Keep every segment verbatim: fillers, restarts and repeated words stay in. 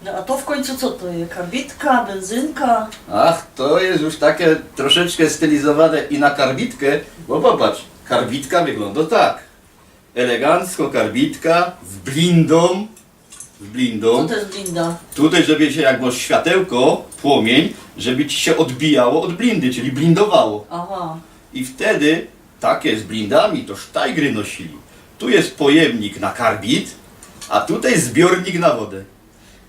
No a to w końcu co to je? Karbitka, benzynka? Ach, to je już take troszeczkã stylizowane i na karbitke, bo popatrz, karbitka wyglōndŏ tak. Elegancko karbitka, w blindōm, w blindōm. Co to je blinda? Tutaj, żeby sie jakby światełko, płomień, żeby ci sie ôdbijało ôd blindy, czyli blindowało. Aha. I wtedy take z blindami to sztajgry nosili. Tu je pojemnik na karbit, a tutaj zbiornik na wodã.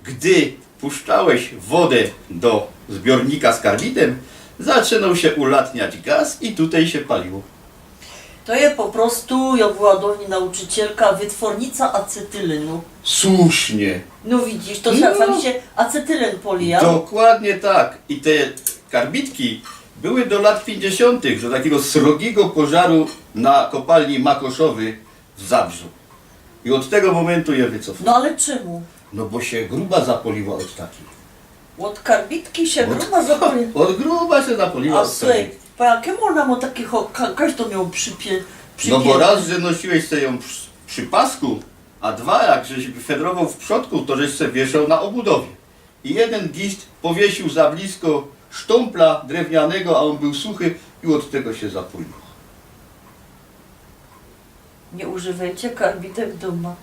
Gdy puszczałeś wodę do zbiornika z karbitym, zaczynał się ulatniać gaz i tutaj się paliło. To je po prostu, jŏ była dŏwnyj nauczycielka, wytwornica acetylynu. Słusznie. No widzisz, to No. czasami sie acetylen polija. Dokładnie tak. I te karbitki były do lat pięćdziesiątych, do takiego srogiego pożaru na kopalni Makoszowy w Zabrzu. I od tego momentu je wycofano. No ale czemu? No bo się gruba zapoliła od takiej. Od karbitki sie Od- gruba zapoliła. Od gruba się zapoliła A od słuchaj, takiej. po jakiemu ona ma taki ho- ka- kaś to miał przypie... No bo przypięty? Raz, że nosiłeś sobie ją przy, przy pasku, a dwa, jak żeś fedrował w przodku, to żeś se wieszał na obudowie. I jeden gist powiesił za blisko sztōmpla drewnianego, a on był suchy i od tego się zapoliło. Nie używajcie karbitek doma.